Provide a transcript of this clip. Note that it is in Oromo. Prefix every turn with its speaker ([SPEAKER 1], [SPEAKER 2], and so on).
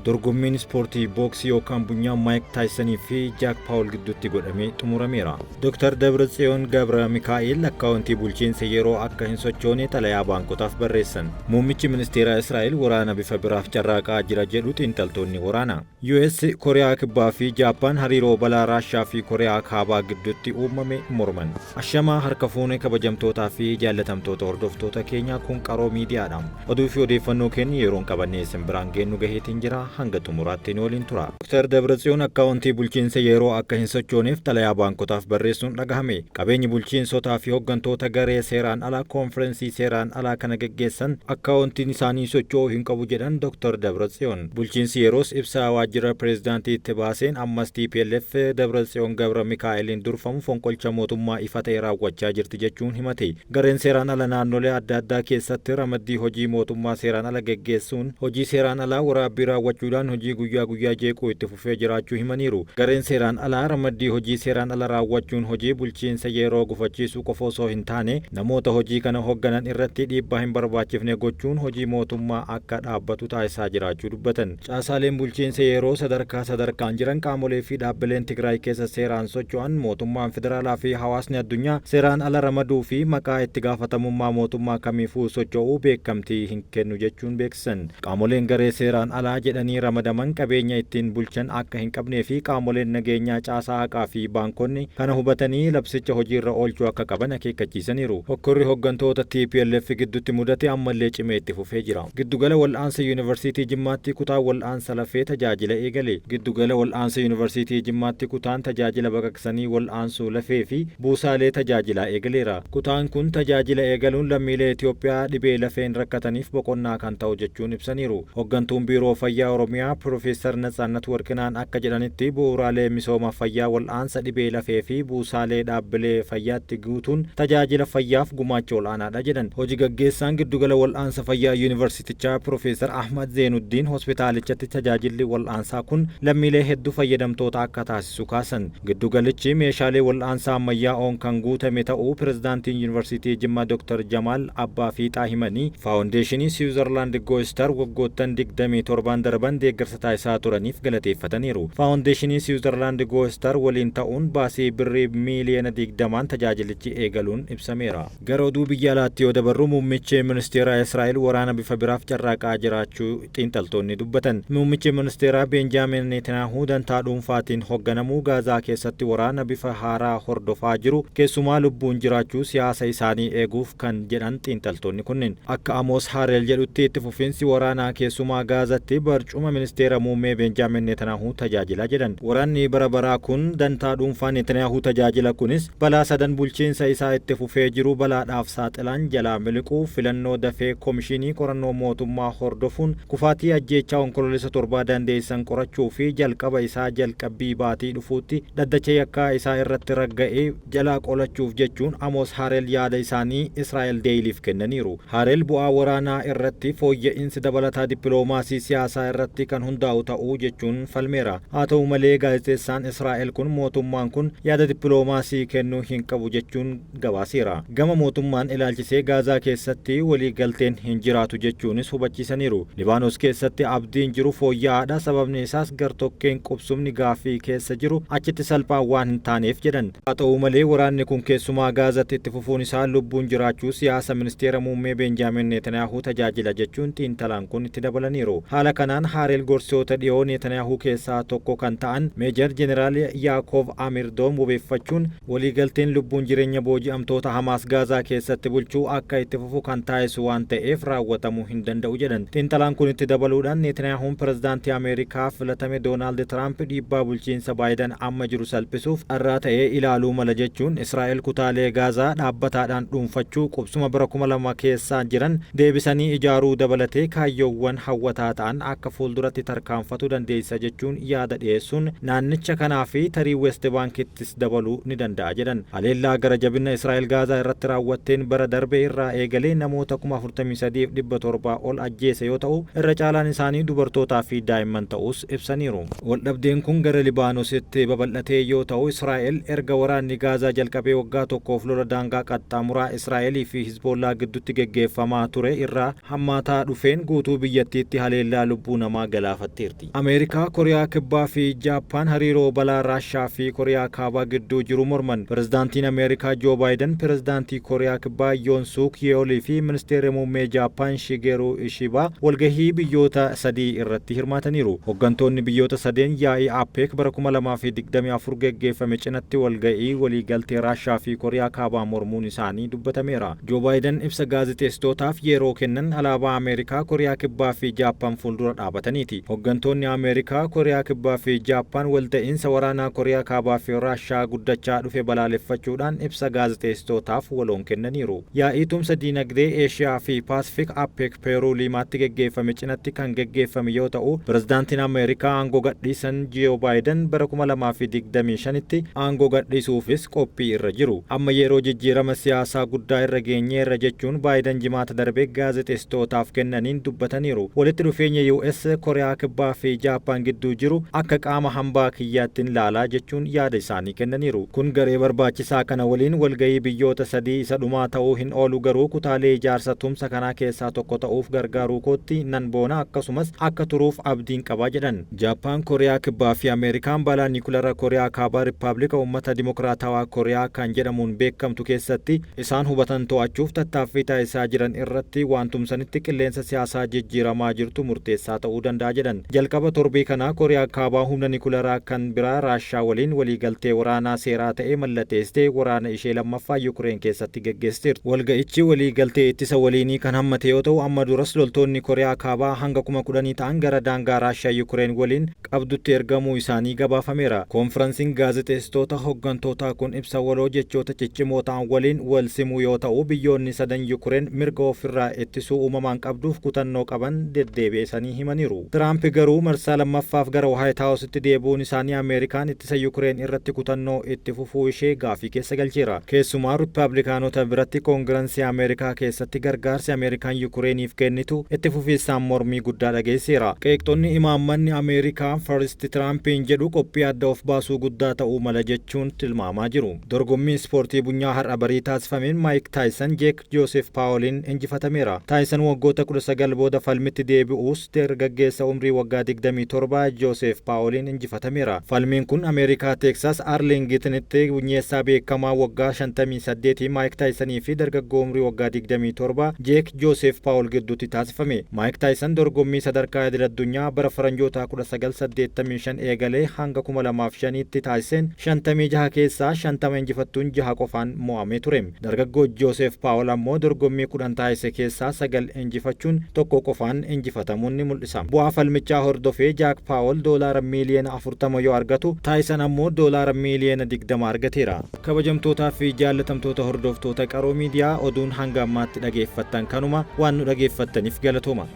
[SPEAKER 1] Dorgommiin ispoortii booksii yookaan bunyaa Maayik Taayisanii fi Jaak Paawul gidduutti godhamee xumurameera. Dr. Dabratsiyoon Gabra Mikaa'el akkaawuntii bulchiinsa yeroo akka hin sochoone xalayaa baankotaaf barreessan. Muummichi ministeeraa Israa'el waraana bifa biraaf carraaqaa jira jedhu xiinxaltoonni waraanaa. US, Kooriyaa Kibbaa fi Jaappaan hariiroo balaa Raashaa fi Kooriyaa Kaabaa gidduutti uumame morman. Ashamaa, harka fuune, kabajamtootaa fi jaallatamtoota hordoftoota keenyaa, kun Qaroo Miidiyaadha. Oduu fi odeeffannoo keenya yeroon qabannee isin biraan geennu gaheetiin jira, hanga xumuraatti nu waliin tura. Dr. Dabratsiyoon akkaawuntii bulchiinsa yeroo akka hin sochooneef xalayaa baankotaaf barreessuun dhagahame. Qabeenyi bulchiinsotaa fi hooggantoota garee seeraan alaa koonfirensii seeraan alaa kana geggeessan akkaawuntiin isaanii socho'uu hin qabu jedhan Dr. Dabratsiyoon. Bulchiinsi yeroos ibsa waajjira pireezidaantiitti baaseen ammas TPLF Dabratsiyoon Gabra Mikaa'eliin durfamu fonqolcha mootummaa ifa ta'e raawwachaa jirti jechuun himate. Gareen seeraan ala naannolee adda addaa keessatti ramaddii hojii mootummaa seeraan ala geggeessuun, hojii seeraan alaa waraabbii raawwachuudhaan hojii guyyaa guyyaa jeequu itti fufee jiraachuu himaniiru. Gareen seeraan alaa ramaddii hojii seeraan ala raawwachuun hojii bulchiinsa yeroo gufachiisuu qofa osoo hin taane, namoota hojii kana hoogganan irratti dhiibbaa hin barbaachifne gochuun hojii mootummaa akka dhaabbatu taasisaa jiraachuu dubbatan. Caasaaleen bulchiinsa yeroo sadarkaa sadarkaan jiran, qaamolee fi dhaabbileen Tigraay keessa seeraan socho'an, mootummaan federaalaa fi hawaasni addunyaa seeraan ala ramaduu fi maqaa itti gaafatamummaa mootummaa kamiifuu socho'uu beekamtii hin kennu jechuun beeksisan. Qaamoleen garee seeraan alaa jedhanii ramadaman qabeenya ittiin bulchan akka hin qabnee fi qaamoleen nageenyaa, caasaa haqaa fi baankonni kana hubatanii labsicha hojiirra oolchuu akka qaban akeekkachiisaniiru. Hokkorri hooggantoota TPLF gidduutti mudate ammallee cimee itti fufee jira. Giddugala wal'aansa Yuunivarsiitii Jimmaatti kutaa wal'aansa lafee tajaajila eegale. Giddugala wal'aansa Yuunivarsiitii Jimmaatti kutaan tajaajila baqaqsanii wal'aansuu lafee fi buusaalee tajaajilaa eegaleera. Kutaan kun tajaajila eegaluun lammiilee Itoophiyaa dhibee lafeen rakkataniif boqonnaa kan ta'u jechuun ibsaniiru. Hooggantuun Biiroo Fayyaa Oromiyaa Piroofeesar Natsaannat Warqinaan akka jedhanitti, bu'uuraalee misooma fayyaa wal'aansa dhibee lafee fi buusaalee dhaabbilee fayyaatti guutuun tajaajila fayyaaf gumaacha ol'aanaadha jedhan. Hojii gaggeessaan giddugala wal'aansa fayyaa yuunivarsiitichaa Piroofeesar Ahmad Zeenuddiin hospitaalichatti tajaajilli wal'aansaa kun lammiilee hedduu fayyadamtoota akka taasisu kaasan. Giddugalichi meeshaalee wal'aansaa ammayyaa'oon kan guutame ta'uu pirezidaantiin Yuunivarsiitii Jimmaa Dr. Jamaal Abbaa Fiixaa himanii, Faawundeeshinii Siwiizerlaand Gooyistar waggoottan 27 darban deeggarsa taasisaa turaniif galateeffataniiru. Faawundeeshinii Siwiizerlaand Gooyistar waliin ta'uun baasii birrii miiliyoona 20n tajaajilichi eegaluun ibsameera. Gara oduu biyya alaatti yoo dabarru, muummichi ministeeraa Israa'el waraana bifa biraaf carraaqaa jiraachuu xiinxaltoonni dubbatan. Muummichi ministeeraa Beenjaamin Netanyaahuu dantaa dhuunfaatiin hoogganamuu Gaazaa keessatti waraana bifa haaraa hordofaa jiru, keessumaa lubbuun jiraachuu siyaasa isaanii eeguuf kan jedhan xiinxaltoonni kunneen. Akka Amoos Haarel jedhutti, itti fufiinsi waraanaa keessumaa Gaazatti barcuma ministeera muummee Beenjaamin Netanyaahuu tajaajila jedhan. Waraanni bara baraa kun dantaa dhuunfaa Netanyaahuu tajaajila. Kunis balaa sadan bulchiinsa isaa itti fufee jiru balaadhaaf saaxilaan jalaa miliquu, filannoo dafee komishinii qorannoo mootummaa hordofuun kufaatii ajjeechaa Onkoloolessa 7 dandeessan qorachuu fi jalqaba isaa jalqabbii baatii dhufuutti dhaddacha yakkaa isaa irratti ragga'ee jalaa qolachuuf jechuun Amos Harel yaada isaanii Israa'el Deeyiliif kennaniiru. Harel bu'aa waraanaa irratti fooyya'insi dabalataa dippiloomaasii siyaasaa irratti kan hundaa'u ta'uu jechuun falmeera. Haa ta'u malee, gaazexeessaan Israa'el kun mootummaan kun yaada dippiloomaasii kennuu hin qabu jechuun gabaaseera. Gama mootummaan ilaalchisee Gaazaa keessatti waliigalteen hin jiraatu jechuunis hubachiisaniiru. Libaanos keessatti abdiin jiru fooyya'aadha, sababni isaas gartokkeen qubsumni gaaffii keessa jiru achitti salphaa waan hin taaneef jedhan. Haa ta'u malee, waraanni kun keessumaa Gaazatti itti fufuun isaa lubbuun jiraachuu siyaasa ministeera muummee Beenjaamin Netanyaahuu tajaajila jechuun xiinxalaan kun itti dabalaniiru. Haala kanaan Haareel gorsoota dhiyoo Netanyaahuu keessaa tokko kan ta'an Meejar Jeneraal Yaakoob Amirdoom wabeeffachuun, waliigalteen lubbuun jireenya booji'amtoota Hamaas Gaazaa keessatti bulchuu akka itti fufu kan taasisu waan ta'eef raawwatamuu hin danda'u jedhan. Xiinxalaan kun itti dabaluudhaan, Netanyahuun pirezidaantii Ameerikaa filatame Doonaald Tiraamp dhiibbaa bulchiinsa Baayidan amma jiru salphisuuf dharraa ta'ee ilaaluu mala jechuun, Israa'el kutaalee Gaazaa dhaabbataadhaan dhuunfachuu, qubsuma bara 2000 keessaa jiran deebisanii ijaaruu dabalatee kaayyoowwan hawwataa ta'an akka fuulduratti tarkaanfatu dandeessisa jechuun yaada dhiyeessuun, naannicha kanaa fi tarii West Baankittis dabaluu ni danda'a jedhan. Haleellaa gara jabina Israa'el Gaazaa irratti raawwatteen bara darbe irraa eegalee namoota 43,700 ol ajjeese yoo ta'u, irra caalaan isaanii dubartootaa fi daa'imman ta'uus ibsaniiru. Waldhabdeen kun gara Libaanositti babal'atee yoo ta'u, Israa'el erga waraanni Gaazaa jalqabee waggaa tokkoof lola daangaa qaxxaamuraa Israa'elii fi Hizboollaa gidduutti geggeeffamaa ture irraa hammaataa dhufeen guutuu biyyattiitti haleellaa lubbuu namaa lamaa galaafatteerti. Ameerikaa, Koriyaa Kibbaa fi Jaappaan hariiroo balaa Raashaa fi Koriyaa Kaabaa gidduu jiru morman. Pirezidaantiin Ameerikaa Joo Baayiden, Pirezidaantii Koriyaa Kibbaa Yoon Suuk Yeolii fi Ministeerri Muummee Jaappaan Shigeru Ishibaa walgahii biyyoota sadii irratti hirmaataniiru. Hoggantoonni biyyoota sadeen yaa'ii APEC bara 2024 geggeeffame cinatti walga'ii waliigaltee Raashaa fi Koriyaa Kaabaa mormuun isaanii dubbatameera. Joo Baayiden ibsa gaazexeessitootaaf yeroo kennan alaabaa Ameerikaa, Koriyaa Kibbaa fi Jaappaan fuuldura dhaabataniiti. Hoggantoonni Ameerikaa, Koriyaa Kibbaa fi Jaappaan walta'iinsa waraanaa Koriyaa Kaabaa fi Raashaa guddachaa dhufe balaaleffachuudhaan ibsa gaazexeessitootaaf waloon kennaniiru. Yaa'ii tumsa diinagdee Eeshiyaa fi Paasifik APEC Peeruu Liimaatti geggeeffame cinatti kan geggeeffame yoo ta'u, Pirezidaantiin Ameerikaa aangoo gadhiisan Joo Baayiden bara 2025tti aangoo gadhiisuufis qophii irra jiru. Amma yeroo jijjiirama siyaasaa guddaa irra geenyeerra jechuun Baayiden Jimaata darbe gaazexeessitootaaf kennaniin dubbataniiru. Walitti dhufeenya US, Koriyaa Kibbaa fi Jaappaan gidduu jiru akka qaama hambaa kiyyaattiin ilaalaa jechuun yaada isaanii kennaniiru. Kun garee barbaachisaa kana waliin walgahii biyyoota sadii isa dhumaa ta'uu hin oolu, garuu kutaalee ijaarsa tumsa kanaa keessaa tokko ta'uuf gargaaruu kootti nan boona, akkasumas akka turuuf abdiin qabaa jedhan. Jaappaan, Koriyaa Kibbaa fi Ameerikaan balaa niikulara Koriyaa Kaabaa Riippaabilika Uummata Dimokiraatawaa Koriyaa kan jedhamuun beekamtu keessatti isaan hubatan to'achuuf tattaaffii taasisaa jiran irratti waan tumsanitti qilleensa siyaasaa jijjiiramaa jirtu murteessaa ta'uu danda'a jedhan. Jalqaba torbii kanaa Koriyaa Kaabaa humna niikularaa kan biraa Raashaa waliin waliigaltee waraanaa seeraa ta'e mallatteessitee waraana ishee lammaffaa Yukireen keessatti geggeessiteerti. Walga'ichi waliigaltee ittisa waliinii kan hammate yoo ta'u, amma duras loltoonni Koriyaa Kaabaa hanga 10,000 ta'an gara daangaa Raashaa Yukireen waliin qabdutti ergamuu isaanii gabaafameera. Koonfiransiin gaazexeessitoota hoggantootaa kun ibsa waloo jechoota ciccimoo ta'an waliin wal simuu yoo ta'u, biyyoonni sadan Yukireen mirga ofirraa ittisuu uumamaan qabduuf kutannoo qaban deddeebi'isanii himaniiru. Tiraamp garuu marsaa lammaffaaf gara Waayit Haawusitti deebi'uun isaanii Ameerikaan ittisa Yukireen irratti kutannoo itti fufuu ishee gaafii keessa galcheera. Keessumaa Riippaabilikaanota biratti Koongirensii Ameerikaa keessatti gargaarsi Ameerikaan Yukireeniif kennitu itti fufiinsaan mormii guddaa dhageessiseera. Qeeqxonni imaammanni America First Tiraampiin jedhu qophii adda of baasuu guddaa ta'uu mala jechuun tilmaamaa jiru. Dorgommii ispoortii bunyaa har'a barii taasifameen Maayik Taayisan Jeek Joosef Paawoliin injifatameera. Taayisan waggoota 19 booda falmitti deebi'uus dargaggeessa umrii waggaa 27 Joosef Paawoliin injifatameera. Falmiin kun Ameerikaa Teeksaas Arlingitonitti bunyeessaa beekamaa waggaa 58 Maayik Taayisanii fi dargaggoo umrii waggaa 27 Jeek Joosef Paawol gidduutti taasifame. Maayik Taayisan dorgommii sadarkaa idil addunyaa bara faranjoota 1985 eegalee hanga 2005tti taasiseen 56 keessaa 50 injifattuun jaha qofaan mo'amee ture. Dargaggoo Joosef Paawol ammoo dorgommii 10 taasise keessaa 9 injifachuun tokko qofaan injifatamuun ni mul'isa. Bu'aa falmichaa hordofee Jaak Paawol doolaara miiliyoona 40 yoo argatu, Taayisan ammoo doolaara miiliyoona 20 argateera. Kabajamtootaa fi jaallatamtoota hordoftoota Qaroo Miidiyaa, oduun hanga ammaatti dhageeffattan kanuma. Waan nu dhageeffattaniif galatooma.